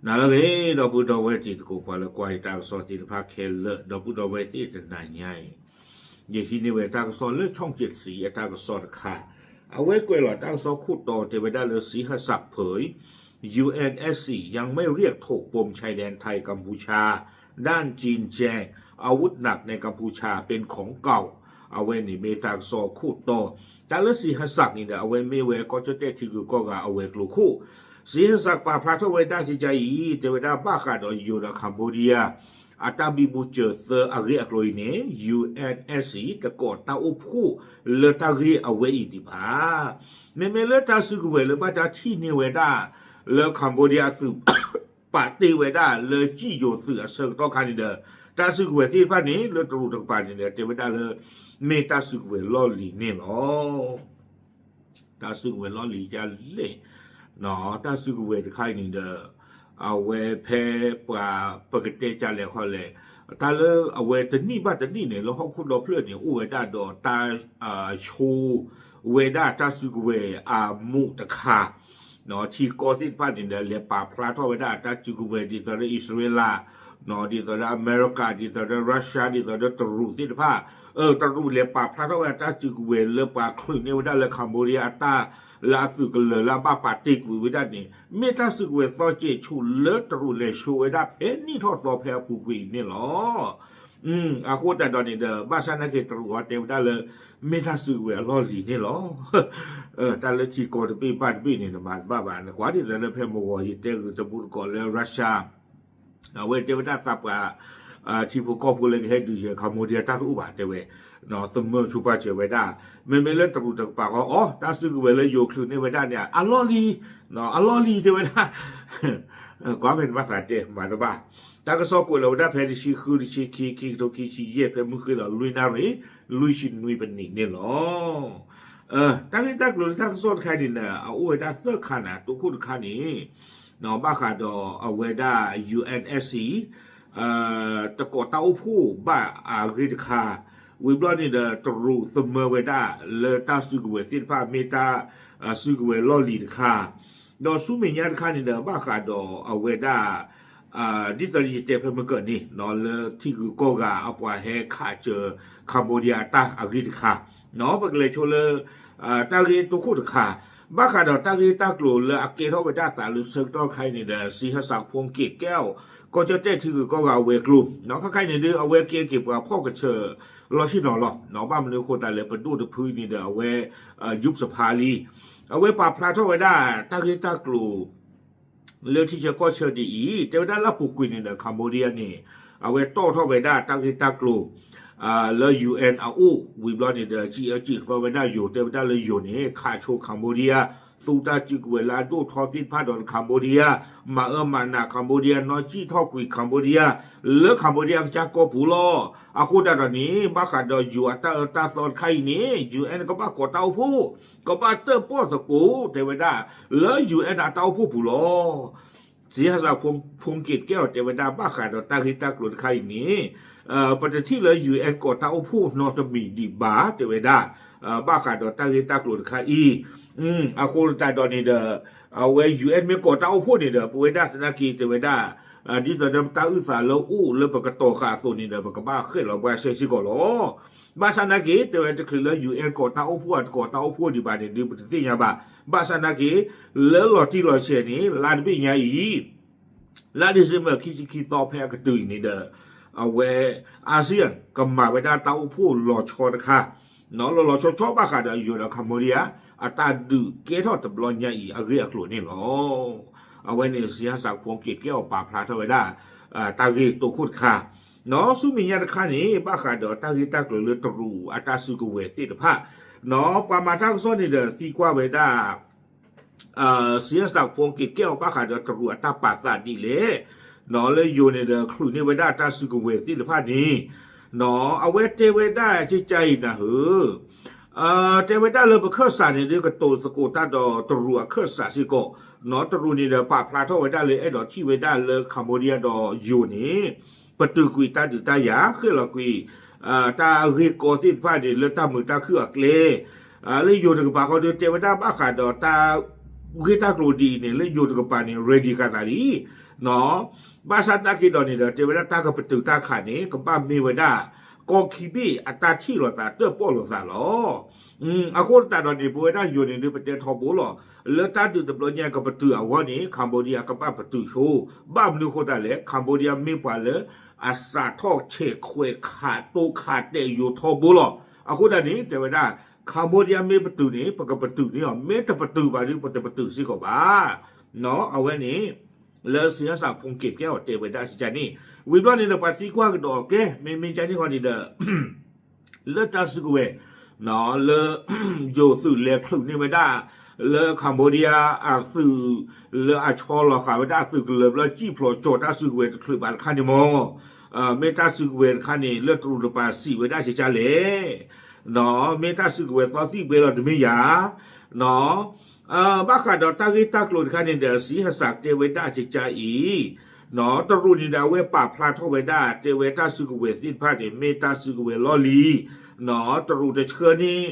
နၤလၢအဂ့ၤ ဒီပုၢ်ဒီဝဲၢ်တံၤသကိး ပှၤလၢကွၢ်ယတၢ်ကစီၣ်သ့ၣ်တဖၣ်ခဲလၢာ် ဒီပုၢ်ဒီဝဲၢ်သ့ၣ်တနၤညါအံၤ ယဟံးန့ၢ်ဝဲတၢ်ကစီၣ်လၢ ช่องเจ็ดสี အတၢ်ကစီၣ်တခါ အဝဲကွဲးလီၤတၢ်ကစီၣ်ခိၣ်တီတဲဝဲဒၣ်လၢ ศรีหฤษฎ์เผย ยูเอ็นเอสซียังไม่เรียกถมพรมชายแดนไทยกัมพูชา ด้านจีนแจงอาวุธหนักในกัมพูชาเป็นของเก่า အဝဲန့ၣ်မ့ၢ်တၢ်ကစီၣ်ခိၣ်တီ တၢ်လၢ ศรีหฤษฎ์ န့ၣ်ဒီး အဝဲမ့ၢ်ဝဲကီၢ်ကၠီၣ်တဲၣ်ထံဂုၤကီၢ်ဂၤအဝဲၤကျိၤခိၣ် ศรีหฤษฎ์ ပာ်ဖျါထီၣ်ဝဲဒၣ်ကကါအံၤ တဲဝဲဒၣ်ဘၣ်ဃးဒီးယိၤဒီး Cambodia အတၢ်ဘံဘူစၢၤသၢအဂ့ၢ်အကျိၤအံၤန့ၣ် ယူဢၣ်အၣ်စံ တကိးတၢ်အိၣ်ဖှိၣ်လၢတၢ်ဂ့ၢ်အဝဲအံၤဒံးဘၣ် မ့မ့ၢ်လၢတၢ်စုကဝဲၤလၢဘၣ်တၢ်ထံၣ်န့ၢ်ဝဲဒၣ် လၢ Cambodia အသုး ပာ်တ့ၢ်ဝဲဒၣ်လၢကံၣ်ယိၤသုးအဆၢကတီၢ်ခါန့ၣ်ဒီး တၢ်စုကဝဲၤသ့ၣ်တဖၣ်န့ၣ် လၢတရူးတကပၤန့ၣ်ဒီး တဲဝဲဒၣ်လၢ မ့ၢ်တၢ်စုကဝဲၤလီၢ်လံၤန့ၣ်လီၤ. တၢ်စုကဝဲၤလီၢ်လံၤဒ်လဲၣ်, တၢ်စုကဝဲၤတခါအံၤန့ၣ်ဒီး အဝဲဖဲပှၤပကတဲကလဲၣ်ခီလဲၣ်, တၢ်လၢအဝဲတနံၣ်ဘၣ်တနံၣ်န့ၣ် လၢဟီၣ်ခိၣ်ဒီဖျၢၣ်န့ၣ် အိၣ်ဝဲဒၣ်ဒီးတၢ် ဆိဝဲဒၣ်တၢ်စုကဝဲၤအမူးတခါ, ထံကီၢ်သ့ၣ်တဖၣ်န့ၣ်ဒီး လဲၤပာ်ဖျါထီၣ်ဝဲဒၣ်တၢ်စုကဝဲၤ ဒ်သိးဒီးအံၣ်စရ့လး, ဒ်သိးဒီးအမဲရကၤ, ဒ်သိးဒီး Russia, ဒ်သိးဒီးတရူးသ့ၣ်တဖၣ်, တရူးလဲၤပာ်ဖျါထီၣ်ဝဲဒၣ်တၢ်စုကဝဲၤလၢပှၤချုးန့ၢ်ဝဲဒၣ်လၢ Cambodia အတၢ်လၢအသုးကလၢၤလၢအဘၣ်ပာ်တ့ၢ်ကွံာ်ဝဲဒၣ်န့ၣ် မ့ၢ်တၢ်စုကဝဲၤသီစဲးဆူၣ်လၢတရူးလဲၤဆိဝဲဒၣ်ဖဲနံၣ်ထီၣ်သီဖဲအပူၤကွံာ်အံၤန့ၣ်လီၤ. အဃိသတးဒီးန့ၣ်ဒီး ဘၣ်ဆၣ်နာ်က့တရူးအီၤတဲဝဲဒၣ်လၢ မ့ၢ်တၢ်စုကဝဲၤအလီၢ်လံၤန့ၣ်လီၤ. တၢ်လၢထံကီၢ်တဘ့ၣ်ဘၣ်တဘ့ၣ်န့ၣ် နမၤတဘၣ်ဘၣ်, နကွၢ်ဒ်သိးလၢဖဲမုၢ်ဂီၤယတဲဂုာ်တမူတကိးလၢ Russia အဝဲတဲဝဲဒၣ်သးပှၢ် ထံဖိကီၢ်ဖိလၢကဟဲဒုးယဲၢ် Cambodia တၢ်တအိၣ်ဘၣ်တဲဝဲ, သမၢဆူပာ်စၢၤဝဲဒၣ်, မ့မ့ၢ်လၢတရူးတကပၤဃီ အီ တၢ်စုကဝဲၤလၢယိၤချုးန့ၢ်ဝဲဒၣ်န့ၣ် အလီၢ်လံၤ, အလီၢ်လံၤတဲဝဲဒၣ် ကွၢ်ဖဲန့ၣ်ဘၣ်သးတဲမၤတဘၣ်, တၢ်ကစီၣ်ကွဲးလီၤဝဲဒၣ်ဖဲတဆံဃု တဆံခံ ခံကထိခံဆံယဲၢ် ဖဲမုၢ်ဃ့ၢ်လီၤလွံၢ်နၣ်ရံၣ် လွံၢ်ဆံနွံပနံးန့ၣ်လီၤ. တၢ်ဂ့ၢ်တၢ်ကျိၤလၢတၢ်ကစီၣ်တခါန့ၣ်ဒီး အအိၣ်ဝဲဒၣ်သၢခါန့ၣ် တိခိၣ်တခါန့ၣ် ဘၣ်ဃးဒီးအဝဲဒၣ် ယူၣ်အၣ်အၣ်စံ တကိးတၢ်အိၣ်ဖှိၣ်ဘၣ်အဂ့ၢ်တခါ, ဝံၤဘျီန့ၣ်ဒီးတရူးသမၢဝဲဒၣ်လၢတၢ်စုကဝဲၤသ့ၣ်တဖၣ်မ့ၢ်တၢ်စုကဝဲၤလီၢ်လံၤတခါ, ဒီးဆူမဲာ်ညါတခါန့ၣ်ဒီး ဘၣ်ဃးဒီးအဝဲဒၣ် ဒ်သိးယတဲဖဲမုၢ်ကၢၢ်န့ၣ် လၢထံဂုၤကီၢ်ဂၤအပှၤဟဲခးစၢၤ Cambodia အတၢ်အဂ့ၢ်တခါ, ပကလဲၤဆိလၢ တၢ်ဂ့ၢ်တိခိၣ်တခါ, ဘၣ်ဃးဒီးတၢ်ဂ့ၢ်တၢ်ကျိၤလၢအကဲထီၣ်ဝဲဒၣ်သးလၢဆၢကတီၢ်ခါအံၤန့ၣ်ဒီး စံဟၣ်စးဖိက့းကဲၣ်အီၤ ကီၢ်ကၠီၣ်တဲၣ်ထံဂုၤကီၢ်ဂၤဝဲၤကျိၤ, ခါခါအံၤန့ၣ်ဒီး အဝဲကဲက့ၤပှၤဖီၣ်ကဆၢ လီၤဆ့ၣ်နီၤလီၤ, ဘၣ်မနုၤအဃိသတးလဲၣ် ပဒိၣ်တဖုန့ၣ်ဒီးအဝဲ ယုၢ်စဖါလံ, အဝဲပာ်ဖျါထီၣ်ဝဲဒၣ်တၢ်ဂ့ၢ်တၢ်ကျိၤ လၢထံဆၢကီၢ်ဆၢဒ်အံၤ တဲဝဲဒၣ်လၢအပူၤကွံာ်န့ၣ်ဒီး Cambodia န့ၣ် အဝဲတီၣ်ထီၣ်ဝဲဒၣ်တၢ်ဂ့ၢ်တၢ်ကျိၤ လၢ ယူၣ်အၣ် အအိၣ် ဝံၤဘျီန့ၣ်ဒီး စံးအၢစံးသီဝဲဒၣ်ယိၤ တဲဝဲဒၣ်လၢယိၤန့ၣ် ခးဆိ Cambodia သူတၢ်စုကဝဲၤလၢအဒိၣ်ထီသ့ၣ်တဖၣ်ဒီး Cambodia မၤအၢမၤနး Cambodia နီၢ်စံၣ်ထီၣ်ကွံာ် Cambodia လၢ Cambodia ကစၢ်ကီၢ်ပူၤလီၤ. အဃိသတးဒီးန့ၣ် ဘၣ်ဃးဒီးယိၤအတၢ်အၢတၢ်သီတခါအံၤန့ၣ် ယူၣ်အၣ် ကဘၣ်ကိးတၢ်အိၣ်ဖှိၣ် ကဘၣ်တၢၣ်ပီၣ်သကိး တဲဝဲဒၣ် လၢ ယူၣ်အၣ် အတၢ်အိၣ်ဖှိၣ်ပူၤလီၤ. စံဟၣ်စးဖိက့းကဲၣ်အီၤ တဲဝဲဒၣ် ဘၣ်ဃးဒီးတၢ်ဂ့ၢ်တၢ်ကျိၤတခါအံၤန့ၣ် ပတထံၣ်လၢ ယူၣ်အၣ် ကိးတၢ်အိၣ်ဖှိၣ်နီတမံၤဒံးဘၣ် တဲဝဲဒၣ် ဘၣ်ဃးဒီးတၢ်ဂ့ၢ်တၢ်ကျိၤတခါအံၤ အဃိသတးဒီးန့ၣ်ဒီး အဝဲ ယူၣ်အၣ် မ့ၢ်ကိးတၢ်အိၣ်ဖှိၣ်န့ၣ်ဒီး ပဝဲဒၣ်သနာ်က့ တဲဝဲဒၣ် ဒ်သိးဒီးပတၢ်အုၣ်သးလၢအိၣ်လၢပကတီၤဃာ်အသိးန့ၣ်ဒီး ပကဘၣ်ဃဲၣ်လီၤပှၤဆဲးစ့ၢ်ကီးလီၤ. ဘၣ်ဆၣ်သနာ်က့ တဲဝဲတချုးလၢ ယူၣ်အၣ် ကိးတၢ်အိၣ်ဖှိၣ် အတကိးတၢ်အိၣ်ဖှိၣ်ဒံးဘၣ်န့ၣ် ဒုးပတသ့ၣ်ညါဘၣ်. ဘၣ်ဆၣ်သနာ်က့ လၢလီၤတံၢ်လီၤဆဲးန့ၣ် လါတဘ့ၣ်ညါအံၤ လါ December ခံဆံခံသီဖဲအကတၢၢ်အံၤန့ၣ်ဒီး အဝဲ အၤစံယၣ် ကမၤဝဲဒၣ်တၢ်အိၣ်ဖှိၣ်လီၤဆီတခါ လီၤလီၤဆီဆီဘၣ်ဃးဒီးယိၤဒီး Cambodia အတၢ်ဒုးကဲထီၣ်တဘျီညါအံၤအဂ့ၢ်အကျိၤန့ၣ်လီၤ. အဝဲန့ၣ် စံဟၣ်စးဖိက့းကဲၣ်အီၤ ပာ်ဖျါထီၣ်ဝဲဒၣ် တၢ်ဂ့ၢ်တိခိၣ်တခါ ဆူမဲာ်ညါတခါန့ၣ် ဘၣ်ဃးဒီးတၢ်ဂ့ၢ်တၢ်ကျိၤလၢတရူးအတၢ်စုကဝဲၤသ့ၣ်တဖၣ် ပှၤမၤတၢ်ကစီၣ်န့ၣ်ဒီးသံကွၢ်ဝဲဒၣ် စံဟၣ်စးဖိက့းကဲၣ်အီၤ ဘၣ်ဃးဒီးတရူးအတၢ်ပာ်သးဒ်လဲၣ်, လၢယိၤန့ၣ်ဒီးချုးန့ၢ်ဝဲဒၣ်တၢ်စုကဝဲၤသ့ၣ်တဖၣ်န့ၣ် အဝဲတဲဝဲဒၣ်ကကါအံၤနၤဧၢ တဲဝဲဒၣ်လၢပခၢၣ်စးန့ၣ်ဒုးကတိၤသကိးတၢ်ဒီးတရူးအခၢၣ်စးစ့ၢ်ကီး, တရူးန့ၣ်ဒီးပာ်ဖျါထီၣ်ဝဲဒၣ်လၢအဲၣ်ဒိးထံၣ်ဝဲဒၣ်လၢ Cambodia ဒီးယိၤန့ၣ် ပတုာ်ကွံာ်တၢ်ဒုးတၢ်ယၤ ဃဲၣ်လီၤကွံာ် တၢ်ဂ့ၢ်ကီသ့ၣ်တဖၣ်န့ၣ် လၢတၢ်မုာ်တၢ်ခုၣ်အကျဲ, လၢယိၤတကပၤဃီဒီးတဲဝဲဒၣ်ဘၣ်ဃးဒီးတၢ်ဂ့ၢ်တၢ်ကျိၤဒ်အံၤန့ၣ် လၢယိၤတကပၤန့ၣ် ready ဃာ်သးလံ, ဘၣ်ဆၣ်သနာ်က့ဒီးန့ၣ်ဒီး တဲဝဲဒၣ်တၢ်ကပတုာ်တၢ်ခးန့ၣ် ကဘၣ်မ့ၢ်ဝဲဒၣ် ကီၢ်ခံဘ့ၣ်အတၢ်ထံၣ်လိာ်သးတၢၣ်ပီၣ်လိာ်သးလီၤ. အဃိသတးဒီးန့ၣ် ပဝဲဒၣ်ယိၤန့ၣ်ဒုး ပတဲထီဘိလီၤ. လၢတၢ်ဒုးတဘျီညါကပတုာ်အဂီၢ်န့ၣ် Cambodia ကဘၣ်ပတုာ်ဆိ, ဘၣ်မနုၤအဃိသတးလဲၣ် Cambodia မ့ၢ်ပှၤလၢ အစးထီၣ်ဆဲးခွဲးခးတိခးတဲာ်ယိၤထီဘိလီၤ. အဃိသတးန့ၣ် တဲဝဲဒၣ် Cambodia မ့ၢ်ပတုာ်န့ၣ် ပကပတုာ်န့ၢ်အီၤ, မ့ၢ်တပတုာ်ဘၣ်ဒုး ပတပတုာ်စ့ၢ်ကီးဘၣ်. အဝဲန့ၣ် လၢစံဟစၣ်ဖိက့းကဲအီၤတဲဝဲဒၣ်ကကန့ၣ်, ဝံၤဘျီန့ၣ်ဒီး ပှၤသံကွၢ်ကဒီးကဲ မ့မ့ၢ်ကန့ၣ်ဃီန့ၣ်ဒီး လၢတၢ်စုကဝဲၤ လၢ ယိၤသုးလဲၤချုးန့ၢ်ဝဲဒၣ် လၢ Cambodia အသုး လၢအဆီလီၤဃာ်ဝဲဒၣ်အသုးကလၢၤဘျီ စံၣ်ဖျိးကၠီၤတၢ်စုကဝဲၤတချုးဘၣ်တခါန့ၣ်မ့ၢ် မ့ၢ်တၢ်စုကဝဲၤတခါန့ၣ် လၢတရူးတပၤစံးဝဲဒၣ်ကကလဲၣ်, မ့ၢ်တၢ်စုကဝဲၤသီသံၣ်ဘှဲလီၤတမ့ၢ်ယၤ ဘၣ်ဃးဒီးတၢ်ဂ့ၢ်တၢ်ကျိၤတခါန့ၣ်ဒီး စံဟစၣ်တဲဝဲဒၣ်ကကအံၤ, တရူးန့ၣ်ဒီးအဝဲပာ်ဖျါထီၣ်ဝဲဒၣ် တဲဝဲတၢ်စုကဝဲၤသ့ၣ်တဖၣ်န့ၣ် မ့ၢ်တၢ်စုကဝဲၤလီၢ်လံၤ, တရူးတဆှၢန့ၣ်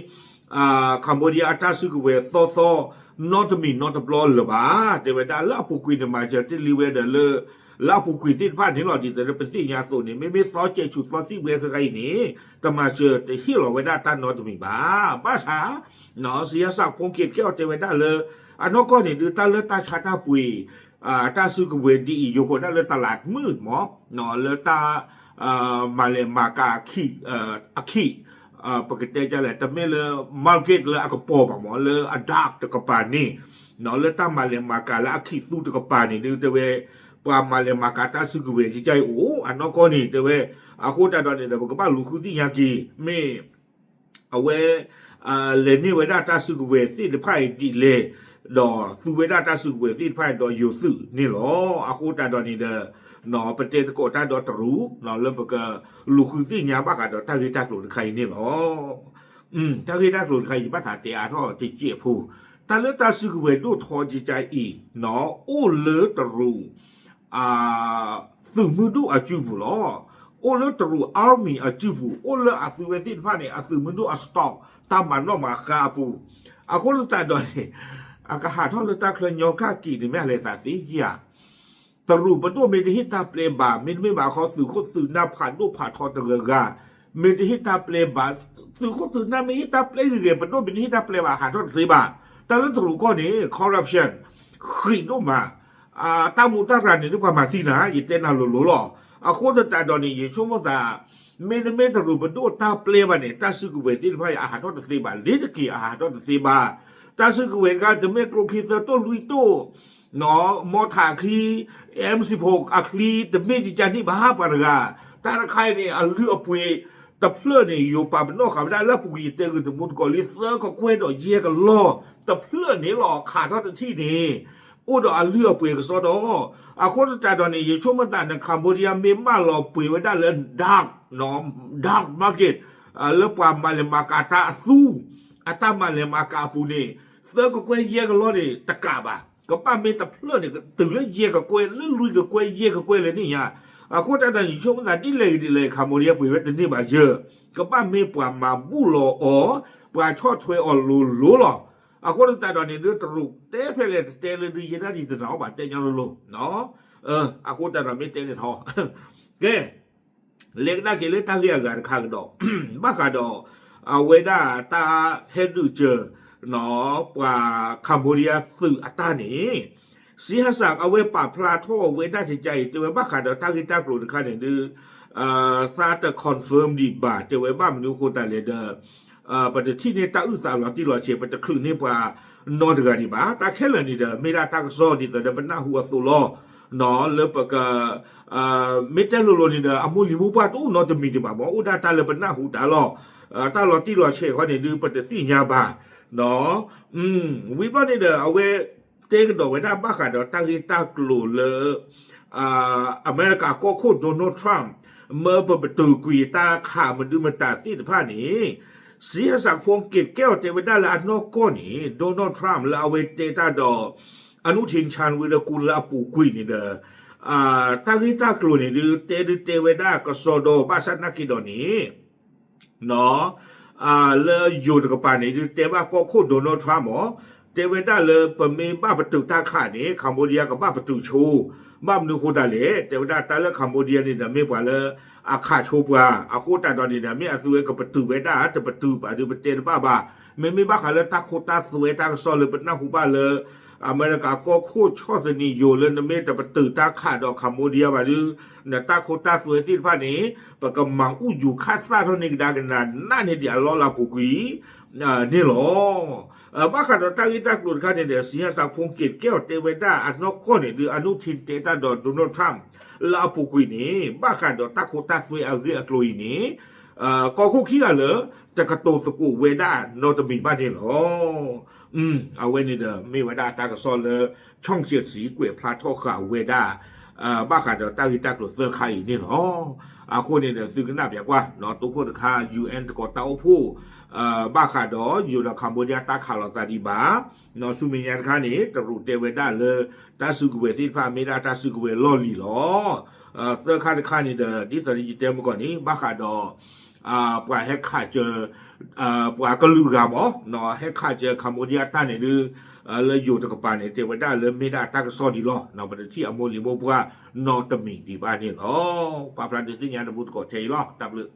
Cambodia အတၢ်စုကဝဲၤသီသီ နီတမံၤနီတဘျီလၢၤဘၣ်, တဲဝဲဒၣ်လၢအပူၤကွံာ်န့ၣ် မၤစၢၤတ့ၢ်လံဝဲဒီးလၢ လၢအပူၤကွံာ်သ့ၣ်တဖၣ်န့ၣ်လီၤ. ဒ်သိးလၢပသ့ၣ်ညါအသိးန့ၣ် မ့မ့ၢ်သီစဲးဆူၣ်သီသံၣ်ဘှဲခဲခါအံၤန့ၣ် တမၤစၢၤတဟ့ၣ်လီၤဝဲဒၣ်တၢ်နီတမံၤဘၣ်. ဘၣ်ဆၣ် စံဟစၣ်ဖိက့းကဲအီၤတဲဝဲဒၣ်လၢ အနီၢ်ကီၢ်န့ၣ်ဒုး တၢ်လၢတၢ်ဆါတၢ်ပှ့ၤ တၢ်စုကဝဲၤဒ်အံၤ ယိၤခိးဒၣ်လၢတလးမုၣ်မး လၢတၢ် မၤလဲၤမၤကၤအခံး အခံး ပကတဲဒ်လဲၣ် တမ့ၢ်လၢ market လၢအကပီၤဘၣ်မး လၢအ dark တကပၤန့ၣ် လၢတၢ်မၤလဲၤမၤကၤလၢအခံးသူတကပၤန့ၣ်ဒုး တဲဝဲ ပှၤမၤလဲၤမၤကၤတၢ်စုကဝဲၤကကအံၤအိၣ် အနီၢ်ကီၢ်န့ၣ် တဲဝဲ အဃိသတးဒီးန့ၣ်ဒီး ပကဘၣ်လူၤဃုသ့ၣ်ညါက့ၤ မ့ၢ် အဝဲ လဲၤန့ၢ်ဝဲဒၣ်တၢ်စုကဝဲၤသ့ၣ်တဖၣ်အံၤဒ်လဲၣ်, ဒီးသူဝဲဒၣ်တၢ်စုကဝဲၤသ့ၣ်တဖၣ်အံၤဒီးယိၤသုးန့ၣ်လီၤ. အဃိသတးဒီးန့ၣ်ဒီး ပတဲသကိးတၢ်ဒီးတရူး လၢပကလူၤဃုသ့ၣ်ညါဘၣ်ဃးဒီးတၢ်ဂ့ၢ်တၢ်ကျိၤတခါအံၤန့ၣ်လီၤ. တၢ်ဂ့ၢ်တၢ်ကျိၤတခါအံၤ ယဘၣ်သးတဲအါထီၣ်တစဲးဖိ, တၢ်လၢတၢ်စုကဝဲၤဒိၣ်ထီကကအံၤ အိၣ်လၢတရူး သုးမုၢ်ဒိၣ်အစုပူၤလီၤ. အိၣ်လၢတရူး army အစုပူၤ, အိၣ်လၢအသုဝဲသ့ၣ်တဖၣ်န့ၣ် အသုးမုၢ်ဒိၣ်အ stock တၢ်မၤနီၣ်မၤဃါအပူၤ, အဃိသတးဒီးန့ၣ် အကဟးထီၣ်လၢတၢ်ချၢညီကၣ်က့ၤန့ၣ် မ့ၢ်အလဲၤသးသ့ဧါ. တရူးပဒိၣ်မ့ၢ်တဟ့ၣ်တၢ်ပျဲဘၣ်, မ့တမ့ၢ်ဘၣ်ခီ သုးခိၣ်သုးနၢ်ဖးဒိၣ်ဖးထီတဂၤဂၤ မ့ၢ်တဟ့ၣ်တၢ်ပျဲဘၣ်, သုးခိၣ်သုးနၢ်မ့ၢ်ဟ့ၣ်တၢ်ပျဲဂ့ၤဂ့ၤ ပဒိၣ်မ့ၢ်တဟ့ၣ်တၢ်ပျဲဘၣ် ဟးထီၣ်တသ့ဘၣ်. တၢ်လၢတရူးကီၢ်န့ၣ် corruption ဃံးဒိၣ်မး, တၢ်မူးတၢ်ရၤန့ၣ် ဒ်ပှၤမၤသံနၤ ယတဲနၤလိၤလိၤလီၤ. အဃိသတးဒီးန့ၣ် ယဆိကမိၣ်သး မ့တမ့ၢ်တရူးပဒိၣ်တၢ်ပျဲဘၣ်န့ၣ် တၢ်စုကဝဲၤသ့ၣ်တဖၣ်အံၤ အဟးထီၣ်တသ့ဘၣ်, လ့ၤတက့ၤအဟးထီၣ်တသ့ဘၣ်. တၢ်စုကဝဲၤတခါ တမ့ၢ်ကျိချံသၢတိၢ်လွံၢ်တိၢ် မီထးချံ M sixty-four အချံ တမ့ၢ်ကကန့ၣ်ဘၣ် ပှၤတဂၤ, တၢ်တခါအံၤန့ၣ် အလုၢ်အပှ့ၤတဖျၢၣ်န့ၣ် ယိၤပာ်ပနီၣ်ဃာ်ဝဲဒၣ်လၢအပူၤကွံာ် ယတဲဂ့ၤတမူတကိးလံ သၢကကွဲၢ်ဒီးယဲၢ်ကလီၢ်တဖျၢၣ်န့ၣ်လီၤ. ခးထီၣ်တထံၣ်န့ၣ် အိၣ်ဒီးအလုၢ်အပှ့ၤကစီဒီ, အဃိသတးဒီးန့ၣ် ယဆိကမိၣ်သးန့ၣ် Cambodia မ့ၢ်မၢလီၤပှ့ၤဝဲဒၣ်လၢ dark dark market လၢပှၤမၤလဲၤမၤကၤတၢ်အသူ အတၢ်မၤလဲၤမၤကၤအပူၤန့ၣ် သၢကကွဲၢ်ယဲၢ်ကလီၢ်န့ၣ် တကးဘၣ်, ကဘၣ်မ့ၢ်တဖျၢၣ်န့ၣ် တုၤလၢယဲၢ်ကကွဲၢ် လၢလွံၢ်ကကွဲၢ် ယဲၢ်ကကွဲၢ်လၢန့ၣ်ညါ. အဃိသတးဒီး ယဆိကမိၣ်သးဒ်လဲၣ်ဂ့ၤဒ်လဲၣ် Cambodia ပှ့ၤဝဲတန့ၢ်ဘၣ်ယဲၢ်, ကဘၣ်မ့ၢ်ပှၤမၤဘူၣ်လီၤအီၤ ပှၤဆီၣ်ထွဲအီၤလိၤလိၤလီၤ. အဃိသတးဒီးန့ၣ် ဒုးတရူးတဲဖဲလဲၣ်တတဲလၢဒုးယဲဒၣ်ဒ်တနၢ်အီၣ်ဘၣ်တဲညီလိၤလိၤ, အဃိသတးဒီးမ့ၢ်တဲန့ၣ်ထီ ကဲ လဲၤကဒါက့ၤလၢတၢ်ဂ့ၢ်အဂၤတခါကဒီး ဘၣ်ဃးဒီး အဝဲဒၣ်တၢ်ဟဲဒုးစၢၤ ပှၤ Cambodia သုးအတၢ်န့ၣ် စံဟစၣ်အဝဲပာ်ဖျါထီၣ်ဝဲဒၣ်ကကအံၤ တဲဝဲဘၣ်ဃးဒီးတၢ်ဂ့ၢ်တၢ်ကျိၤတခါန့ၣ်ဒုး သးတ confirm ဒံးဘၣ် တဲဝဲဘၣ်မနုၤအဃိသတးလဲၣ်ဒီး ပတထံၣ်န့ၢ်တၢ်အုၣ်သးလီၤတံၢ်လီၤဆဲး ပတချုးန့ၢ်ပှၤနီတဂၤဒံးဘၣ်. တၢ်ခဲလၢာ်န့ၣ်ဒီး မ့ၢ်ဒၣ်တၢ်ကစီၣ်ဒ်သိးဒီးပနၢ်ဟူအသိးလီၤ. လၢပက မ့ၢ်တဲလိၤလိၤန့ၣ်ဒီး အမိၢ်လံၤမိၢ်ပှၢ်တအိၣ်နီတမံၤဒံးဘၣ်မး အိၣ်ဒၣ်တၢ်လၢပနၢ်ဟူတၢ်လီၤ. တၢ်လီၤတံၢ်လီၤဆဲးခီန့ၣ်ဒုး ပတသ့ၣ်ညါဘၣ်. ဝံၤဘျီန့ၣ်ဒီး အဝဲတဲကဒီးဝဲဒၣ်ဘၣ်ဃးဒီးတၢ်ဂ့ၢ်တၢ်ကျိၤလၢ အမဲရကၤကီၢ်ခိၣ် Donald Trump မၢပပတုာ်ကွံာ်တၢ်ခးမဒုမတၤသ့ၣ်တဖၣ်န့ၣ် စံဟစၣ်ဖိက့းကဲအီၤတဲဝဲဒၣ်လၢအနီၢ်ကီၢ်န့ၣ် Donald Trump လၢအဝဲတဲတၢ်ဒီး အနုထ့ၣ်ဆၣ်ဝံၤဒီးကူလၢအပူၤကွံာ်န့ၣ်ဒီး တၢ်ဂ့ၢ်တၢ်ကျိၤန့ၣ်ဒုး တဲဒုးတဲဝဲဒၣ်ကစီဒီဘၣ်ဆၣ်သနာ်က့ဒီးန့ၣ် လၢယိၤတကပၤန့ၣ်ဒုး တဲဘၣ်ကီၢ်ခိၣ် Donald Trump မး တဲဝဲဒၣ်လၢပမ့ၢ်ဘၣ်ပတုာ်တၢ်ခးန့ၣ် Cambodia ကဘၣ်ပတုာ်ဆိ ဘၣ်မနုၤအဃိသတးလဲၣ် တဲဝဲဒၣ်တၢ်လၢ Cambodia န့ၣ်ဒီး မ့ၢ်ပှၤလၢအခးဆိပှၤ အဃိသတးဒီးန့ၣ်ဒီး မ့ၢ်အသုဝဲကပတုာ်ဝဲဒၣ် တပတုာ်ဘၣ်ဒီးပတဲတဘၣ်ဘၣ်. မ့မ့ၢ်ဘၣ်ဃးလၢတၢ်ခိတၢ်သွဲတၢ်ကစီၣ်လၢပနၢ်ဟူဘၣ်လၢ အမဲရကၤကီၢ်ခိၣ်ဆီၣ်သနံးယိာ်လၢနမ့ၢ်တပတုာ်တၢ်ခးဒီး Cambodia ဘၣ်ဒီး နတၢ်ခိတၢ်သွဲသ့ၣ်တဖၣ်န့ၣ် ပကမၤအူယူၤခၣ်သၣ်ထီၣ်န့ၢ်ကဒါက့ၤနၤန့ၢ်ဒံးအလီၢ်လၢအပူၤကွံာ် န့ၣ်လီၤ. ဘၣ်ဃးဒီးတၢ်ဂ့ၢ်တၢ်ကျိၤတခါန့ၣ်ဒီး စံယၣ်စးဖူက့ၤကဲအီၤတဲဝဲဒၣ်အနီၢ်ကီၢ်န့ၣ်ဒီး အနုထံတဲတၢ်ဒီး Donald Trump လၢအပူၤကွံာ်န့ၣ် ဘၣ်ဃးဒီးတၢ်ခိတၢ်သွဲအဂ့ၢ်အကျိၤအံၤန့ၣ် ကီၢ်ခိၣ်ခံဂၤလၢ တကတိၤသကိးဝဲဒၣ်နီတမံၤဘၣ်န့ၣ်လီၤ. အဝဲန့ၣ်ဒီးမ့ၢ်ဝဲဒၣ်တၢ်ကစီၣ်လၢ Chong Chit-si ကွဲးဖျါထီၣ်ဃာ်ဝဲဒၣ် ဘၣ်ဃးဒီးတၢ်ဂ့ၢ်တၢ်ကျိၤသၢခါအံၤန့ၣ်လီၤ. အဃိန့ၣ်ဒီး သုကနၣ်ပၠးကွၢ် တိခိၣ်တခါ ယူၣ်အဲၣ် တကီးတၢ်အိၣ်ဖှိၣ် ဘၣ်ဃးဒီးယိၤဒီး Cambodia တၢ်ခးလိာ်သးဒံးဘၣ် ဆူမဲာ်ညါတခါန့ၣ် တရူးတဲဝဲဒၣ်လၢ တၢ်စုကဝဲၤသ့ၣ်တဖၣ်မ့ၢ်ဒၣ်တၢ်စုကဝဲၤလီၢ်လံၤလီၤ. သၢခါတခါန့ၣ်ဒီး ဒ်သိးယတဲမ့ၢ်ကီးန့ၣ် ဘၣ်ဃးဒီး ပှၤဟဲခးစၢၤ ပှၤကလုာ်ဂၤမး ဟဲခးစၢၤ Cambodia တၢ်န့ၣ်ဒီး လၢယိၤတကပၤန့ၣ် တဲဝဲဒၣ်လၢမ့ၢ်ဒၣ်တၢ်ကစီၣ်ဒံးလီၤ. ပတထံၣ်အမိၢ်လံၤမိၢ်ပှၢ်နီတမံၤဒံးဘၣ်န့ၣ်လီၤ. ပာ်ဖျါဒုးသ့ၣ်ညါတမူသကိးထဲအံၤလီၤ. တၢ်ဘျုး